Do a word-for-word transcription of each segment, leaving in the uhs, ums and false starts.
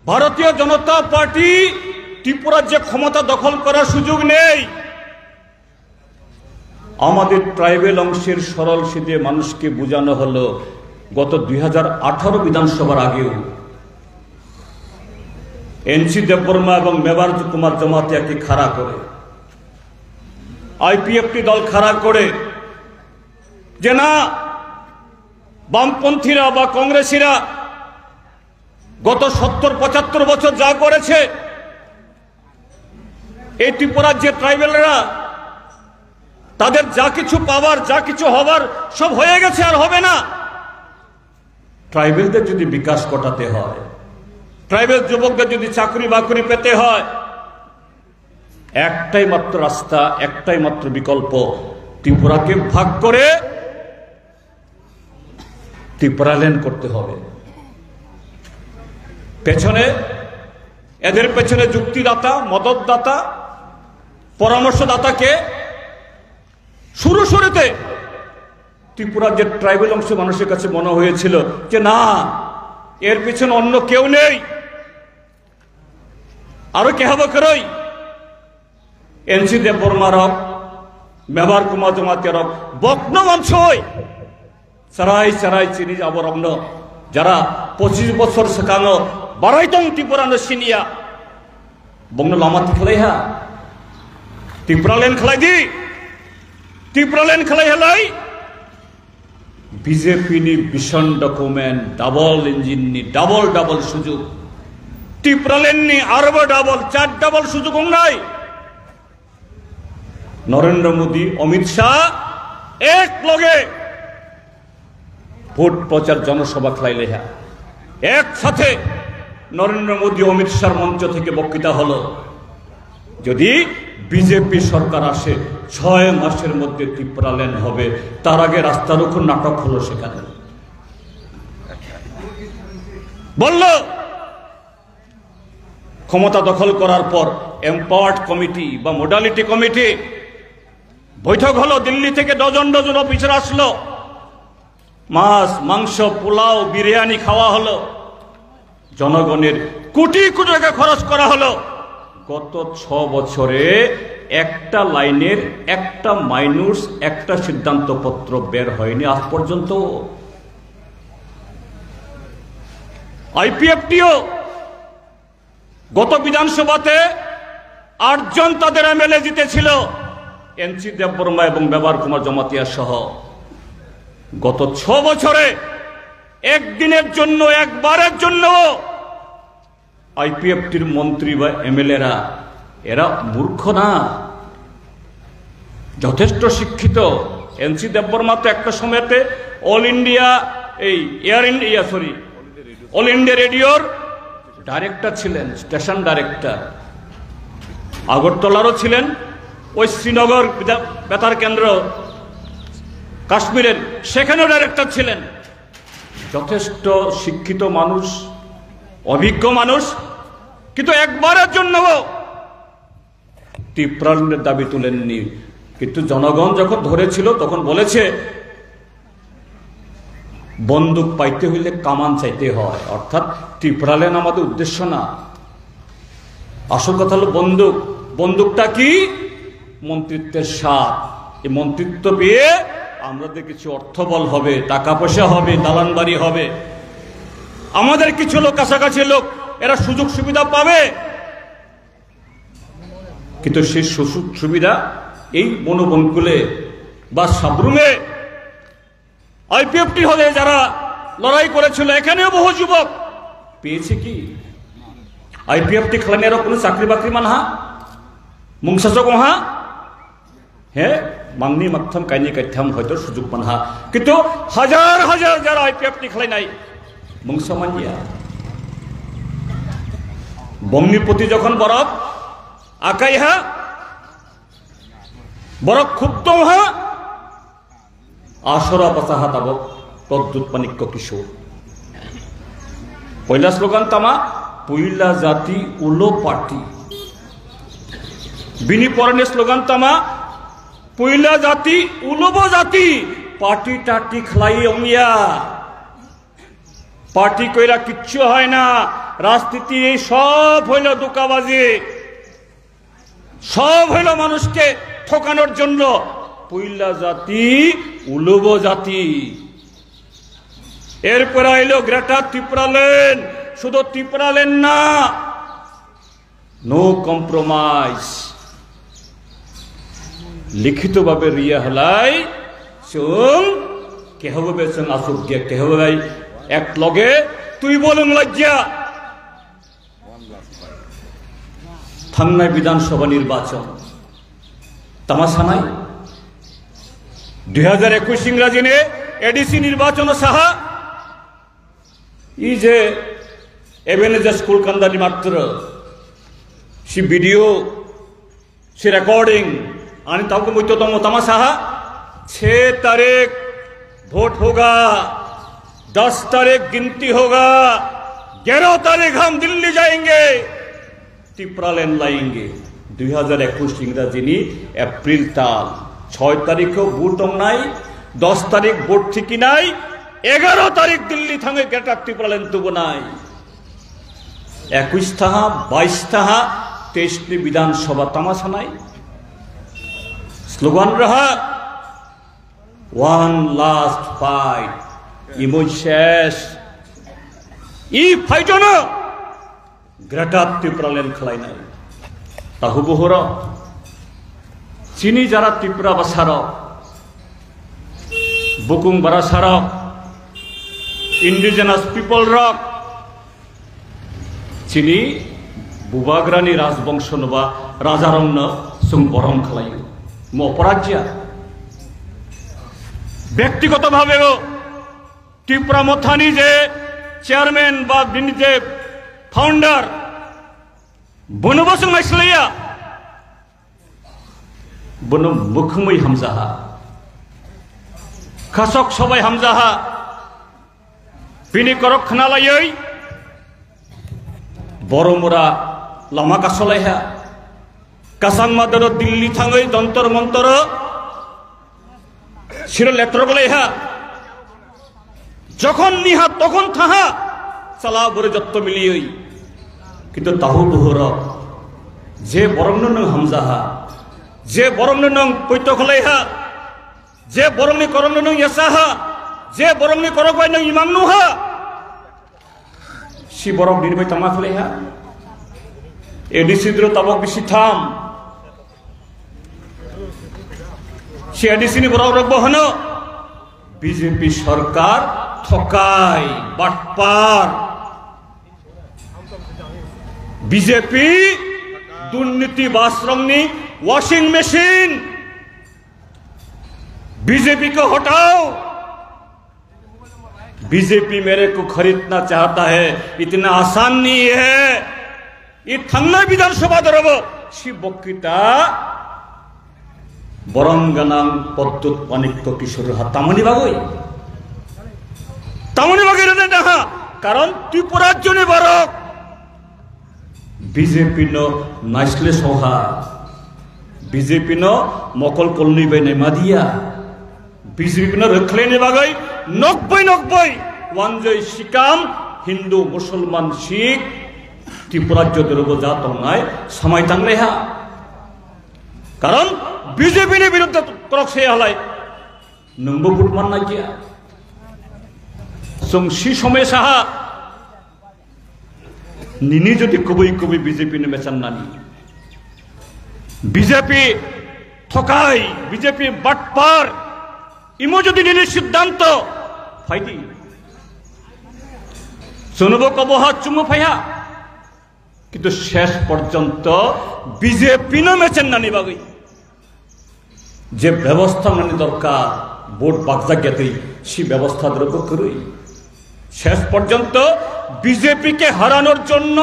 ভারতীয় জনতা পার্টি ত্রিপুরার যে ক্ষমতা দখল করার সুযোগ নেই। আমাদের ট্রাইবেল অংশের সরল সিধে মানুষকে বোঝানো হলো গত দুই হাজার আঠারো বিধানসভার আগেও, এনসি দেববর্মা এবং মেবার কুমার জমাতিয়াকে খাড়া করে, আইপিএফটি দল খাড়া করে, যে না, বামপন্থীরা বা কংগ্রেসীরা গত সত্তর পঁচাত্তর বছর যা করেছে, এই ত্রিপুরার যে ট্রাইবেলরা, তাদের যা কিছু পাওয়ার, যা কিছু হবার, সব হয়ে গেছে, আর হবে না। ট্রাইবেলদের যদি বিকাশ ঘটাতে হয়, ট্রাইবেল যুবকদের যদি চাকরি বাকরি পেতে হয়, একটাই মাত্র রাস্তা, একটাই মাত্র বিকল্প, ত্রিপুরাকে ভাগ করে ত্রিপুরাল্যান্ড করতে হবে। পেছনে, এদের পেছনে যুক্তিদাতা, মদতদাতা, পরামর্শদাতাকে? শুরু শুরুতে ত্রিপুরার যে ট্রাইবেল অংশ মানুষের কাছে মনে হয়েছিল যে না, এর পিছনে অন্য কেউ নেই। Aro keha bo kwrwi, NC Debbarma rok, মেবার কুমার Jamatia rok, bokno wansoi. Chwrai chwrai chini aborokno, jara pochis bosor swkango barai tong Tripura no siniya. Bokno lama tikhlai ha. Tipraland khlai di. Tipraland khlai halai. BJP ni vision document, double engine ni double double sujug. Tipraland ni arbo double, char double sujug wngnai. Narendra Modi, Amit Shah এক লগে ভোট প্রচার জনসভা খেলাইলেহা। একসাথে নরেন্দ্র মোদী, অমিত শাহর মঞ্চ থেকে বক্তৃতা হলো, যদি বিজেপি সরকার আসে, ছয় মাসের মধ্যে ত্রিপুরাল্যান্ড হবে। তার আগে রাস্তা রোকো নাটক হলো সেখানে। বলল, ক্ষমতা দখল করার পর এম্পাওয়ার্ড কমিটি বা মডালিটি কমিটি বৈঠক হলো, দিল্লি থেকে ডজন ডজন অফিসার আসলো, মাছ, মাংস, পোলাও, বিরিয়ানি খাওয়া হলো, জনগণের কোটি কোটি টাকা খরচ করা হলো। গত ছ বছরে একটা লাইনের একটা মাইনুটস, একটা সিদ্ধান্তপত্র বের হয়নি আজ পর্যন্ত। আইপিএফটিও গত বিধানসভাতে আটজন তাদের এমএলএ জিতেছিল, এনসি দেববর্মা এবং মেবার কুমার জমাতিয়া সহ। গত ছ বছরে একদিনের জন্য, একবারের জন্য আইপিএফটির মন্ত্রী বা এমএলএরা, এরা মূর্খ না, যথেষ্ট শিক্ষিত। এনসি দেববর্মা তো একটা সময়তে অল ইন্ডিয়া, এই air India, sorry, all India রেডিওর ডাইরেক্টর ছিলেন, স্টেশন ডাইরেক্টর। আগরতলারও ছিলেন, ওই শ্রীনগর বিদা-, বেতার কেন্দ্র কাশ্মীরের, সেখানেও ডাইরেক্টর ছিলেন। যথেষ্ট শিক্ষিত মানুষ, অভিজ্ঞ মানুষ, কিন্তু একবারের জন্যও ত্রিপুরাল্যান্ডের দাবি তুলেননি। কিন্তু জনগণ যখন ধরেছিল, তখন বলেছে, বন্দুক পাইতে হইলে কামান চাইতে হয়, অর্থাৎ ত্রিপুরাল্যান্ড আমাদের উদ্দেশ্য না। আসল কথা হলো বন্দুক। বন্দুকটা কি? মন্ত্রিত্বের স্বাদ। এই মন্ত্রিত্ব পেয়ে আমাদের কিছু অর্থবল হবে, টাকা পয়সা হবে, দালান বাড়ি হবে, আমাদের কিছু লোক, কাছাকাছি লোক, এরা সুযোগ সুবিধা পাবে। কিন্তু সেই সুযোগ সুবিধা এই বনবনকুলে বা সাব্রুমে আইপিএফটি হয়ে যারা লড়াই করেছিল, এখানেও বহু যুবক পেয়েছে কি? আইপিএফটি খেলানিয়ারও কোনো চাকরি বাকরি মানহা, মুংসাচক হা, হ্যাঁ, মাংনি মাকথাম কাইনি কাইথাম হয়তো সুযোগ মানহা, কিন্তু হাজার হাজার যারা আইপিএফটি খেলাইনাই মুংসা মানিয়া, বংনি প্রতি যখন বরফ আকাই হা, বরফ খুব দম হা, আসরা বাসা হাতাবো প্রদ্যুৎ মাণিক্য কিশোর। পয়লা স্লোগান তামা, পয়লা জাতি উলো পার্টি। বিনি পরনে স্লোগান তামা, পয়লা জাতি উলোবো জাতি, পার্টি টার্টি খেলাই অংয়া। পার্টি কইরা কিচ্ছু হয় না। রাজনীতি এই সব হইল ধোঁকাবাজি, সব হইল মানুষকে ঠকানোর জন্য। পইলা জাতি, উলুব জাতি। এরপরে আইলো গ্রেটার ত্রিপুরাল্যান্ড, শুধু ত্রিপুরাল্যান্ড না, নো কম্প্রোমাইজ। লিখিতভাবে রিয়া হলাই, চুং কেহবাবে চুং আসুক গিয়া, কেহবাবে এক লগে তুই বলুন লজ্জা। থাংনাই বিধানসভা নির্বাচন তামাশা নাই। দুই হাজার একুশ ইংরাজিনে এডিসি নির্বাচন সাহা। এই যে এবেনেজার স্কুল কান্দানি মাত্র সে ভিডিও, সে রেকর্ডিং, আনি তাকে মইতো তমো তামাশা হা। छह तारीख वोट होगा, दस तारीख गिनती होगा, ग्यारह तारीख हम दिल्ली जाएंगे। ত্রিপুরাল্যান্ড লাইঙ্গে। দুই হাজার একুশ ইংরাজিনি এপ্রিল তাল। ছয় তারিখও ভোট নাই, দশ তারিখ ভোট ঠিকই নাই, এগারো তারিখ দিল্লি থাঙে গ্রেটার ত্রিপুরাল্যান্ড তুবো নাই। একুশ থাহা, বাইশ থাহা, তেইশ নি বিধানসভা তামাশা নাই। স্লোগান রাহা, ওয়ান লাস্ট ফাইট, ইমোশন। ই ফাইটনো গ্রেটার Tripuraland khlainai. Tahu buhuro, chini jara Tripura basarok, bukung barasarok, indigenous people rok, chini bubagrani rajbongsono ba rajarokno chwng borom khlaio. Mo oporajya. ব্যক্তিগতভাবেও ত্রিপুরা মথানি যে চেয়ারম্যান বা বিনি যে founder, bono bo chwng naislaiya, bono mukhumui hamjaha, khasok sobai hamjaha, bini korok khnalaiwi boromura lama kasolaiha, kasang madaro Dilli thangwi jontor montoro Siro letrok leha. Jokhon niha tokhon thaha. Sala bore jotto miliyoi. Kintu tahu buhurok. Je borokno nwng hamjaha. Je borokno nwng poito khlaiha. Je borokni korokno nwng yasaha. Je borokni korok bai nwng imang nuha. Si borok nini bai tama khlaiha. A D C dro tabok bisi tham. Si A D C ni borok rok bo hano B J P sorkar thokai, batpar. B J P durniti basrongni washing machine. B J P ko hotao. B J P mere ko kharidna chahta hai, itna aasan nahi hai. I thangnai Bidhan Sabha dorobo si bokkita borom ganang Pradyut Manikya Kishore ha tamoni bagwi. Tamoni bagwi rwna naha, karon Tripura rajyoni borok B J P no naisle soha, B J P no mokol kolni bai naima diya, B J P no rwkhlaini bagwi nokbai nokbai wanjoi sikam Hindu, Musulman, Sikh, Tripura jodorobo ja tongnai samai tangleha. Karon B J P ni biruddhe korok se halai nwngbo vote manna giya. Chwng si somoi saha Nini jodi kubui kubui B J P ni mechan nani, B J P thokai, B J P batpar, imo jodi nini siddhanto phaidi. Chwngnobo kobo ha, chwngno phaiha. Kintu shesh porjonto B J P no mechan nani bagwi je ব্যবস্থা নেওয়ানি দরকার, ভোট বাগজা গেতেই সেই ব্যবস্থা দ্রব্য করুই। শেষ পর্যন্ত বিজেপিকে হারানোর জন্য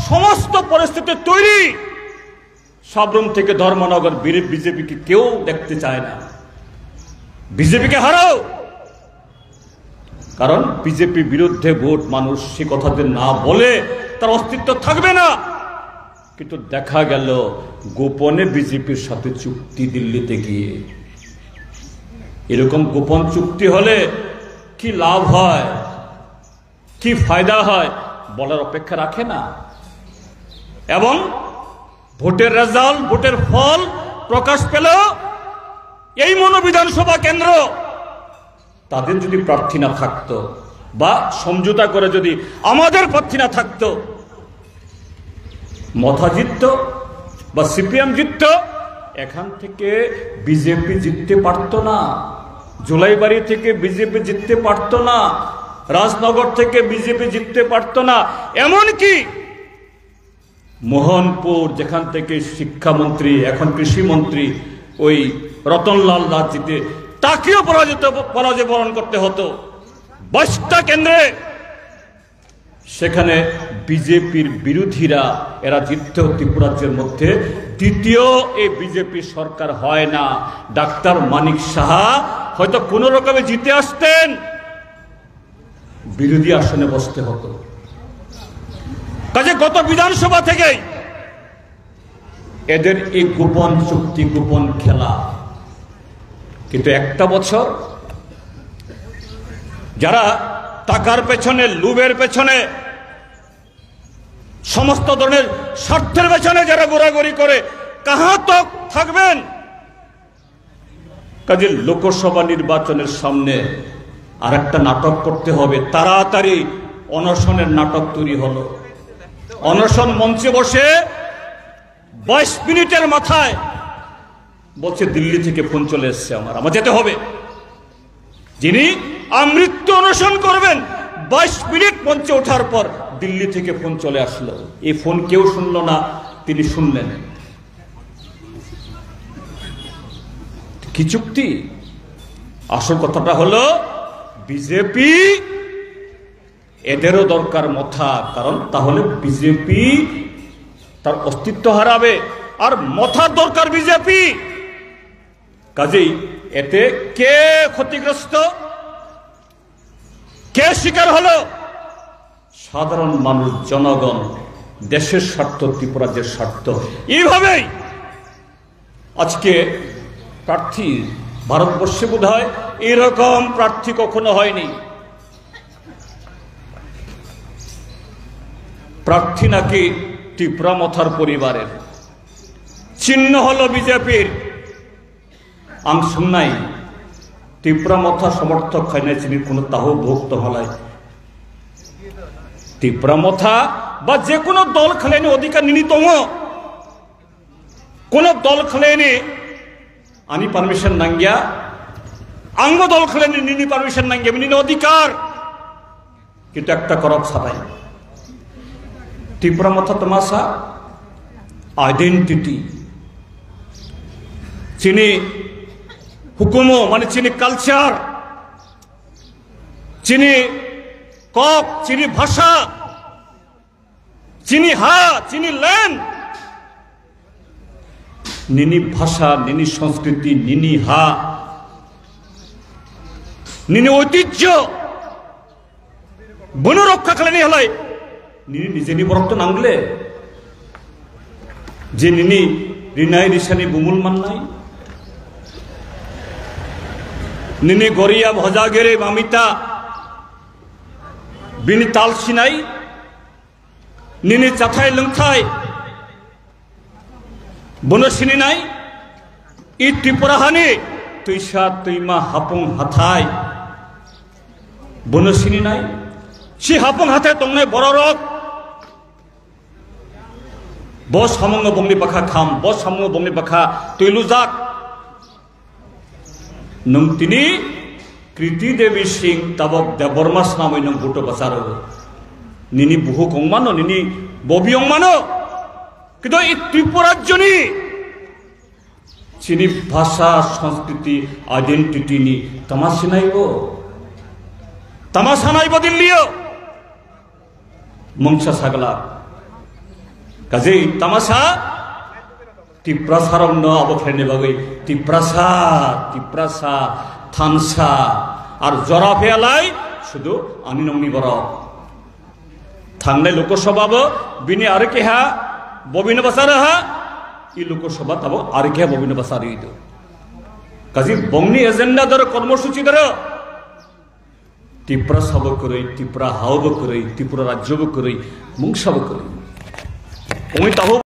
সমস্ত পরিস্থিতি তৈরি। সাবরুম থেকে ধর্মনগর বিরে-, বিজেপিকে কেউ দেখতে চায় না। বিজেপিকে হারাও, কারণ বিজেপি বিরুদ্ধে ভোট মানুষ সে কথা যদি না বলে, তার অস্তিত্ব থাকবে না। কিন্তু দেখা গেল গোপনে বিজেপির সাথে চুক্তি দিল্লিতে গিয়ে। এরকম গোপন চুক্তি হলে কি লাভ হয়, কি ফায়দা হয়? বলার অপেক্ষা রাখে না। এবং ভোটের রেজাল্ট, ভোটের ফল প্রকাশ পেল, এই মনো বিধানসভা কেন্দ্র তাদের যদি প্রার্থী না থাকতো বা সমঝোতা করে যদি আমাদের প্রার্থী না থাকতো, মথা জিততো বা সিপিএম জিততো, এখান থেকে বিজেপি জিততে পারতো না। জুলাইবাড়ি থেকে বিজেপি জিততে পারতো না। রাজনগর থেকে বিজেপি জিততে পারতো না। এমনকি মোহনপুর, যেখান থেকে শিক্ষামন্ত্রী, এখন কৃষিমন্ত্রী, ওই রতনলাল নাথ জিতে, তাকেও পরাজিত, পরাজয় বরণ করতে হতো। বাইশটা কেন্দ্রে সেখানে বিজেপির বিরোধীরা এরা জিততেও ত্রিপুরাজ্যের মধ্যে দ্বিতীয় এই বিজেপি সরকার হয় না। ডাক্তার মানিক সাহা হয়তো কোনো রকমে জিতে আসতেন, বিরোধী আসনে বসতে হতো। কাজে গত বিধানসভা থেকেই এদের এই গোপন চুক্তি, গোপন খেলা। কিন্তু একটা বছর যারা টাকার পেছনে, লোভের পেছনে, সমস্ত ধরনের স্বার্থের পেছনে যারা ঘোরাঘুরি করে, কাহা তক থাকবেন। কাজে লোকসভা নির্বাচনের সামনে আরেকটা নাটক করতে হবে, তাড়াতাড়ি অনশনের নাটক তৈরি হলো। অনশন মঞ্চে বসে বাইশ মিনিটের মাথায় বলছে, "দিল্লি থেকে ফোন চলে এসছে আমার, আমার যেতে হবে।" যিনি আমৃত্যু অনশন করবেন, বাইশ মিনিট মঞ্চে ওঠার পর দিল্লি থেকে ফোন চলে আসলো। এই ফোন কেউ শুনলো না, তিনি শুনলেন। কি চুক্তি? আসল কথাটা হলো বিজেপি, এদেরও দরকার মথা, কারণ তাহলে বিজেপি তার অস্তিত্ব হারাবে। আর মথার দরকার বিজেপি। কাজেই এতে কে ক্ষতিগ্রস্ত, কে শিকার হলো? সাধারণ মানুষ, জনগণ, দেশের স্বার্থ, ত্রিপুরাজ্যের স্বার্থ। এইভাবেই আজকে প্রার্থী, ভারতবর্ষে বোধহয় এরকম প্রার্থী কখনো হয়নি। প্রার্থী নাকি টিপরা মথার পরিবারের, চিহ্ন হলো বিজেপির। Ang swngnai, Tipra Motha somorthok khainai chini kuno tahu bhuk tonghalai? Tipra Motha ba je kuno dol khwlaini odhikar nini tongo. Kuno dol khwlaini ani permission nangya, angbo dol khwlaini nini permission nangya, nini odhikar. কিন্তু একটা কথা সাদাই, Tipra Motha tama sa identity, chini hukumu, mane chini culture, chini kok, chini bhasha, chini ha, chini land. Nini bhasha, nini sanskriti, nini ha, nini oitijjo, bono rokha khlaini halai nini nijeni borok to nangle. Je nini rinai risani bumul mannai, nini goriya bhoja gere mamita, bini tal sinai, nini chathai lwngthai bono sininai, i Tripura hani twisa twima hapung hathai bono sininai, si hapung hathai tongnai bororok bo samungo bongni bwkha kham, bo samungo bongni bwkha twi lujak. Nwng tini Kriti Devi Singh tabok Debbarma swnamwi nwng buto bwcharo. Nini buhuk wngmano, nini bobi wngmano. Kintu i Tripura rajyoni chini bhasha, sanskriti, identity ni tama sinaibo? Tama sanaibo Delhi-o? Mungsa sagla. Kaje tamasa Tiprasa rokno abo khlaini bagwi Tiprasa, Tiprasa, thansa, ar jora phelai sudu ani nongni borok. Thangnai Lok Sabha bo bini aro keha bobino bacharo ha, i Lok Sabha tabo aro keha bobino bacharo idu. Kaje bongni agenda doro, kormosuchi doro. Tiprasa bo kwrwi, Tipra hao bo kwrwi, Tripura rajyo bo kwrwi, mungsa bo kwrwi. Wngwi taho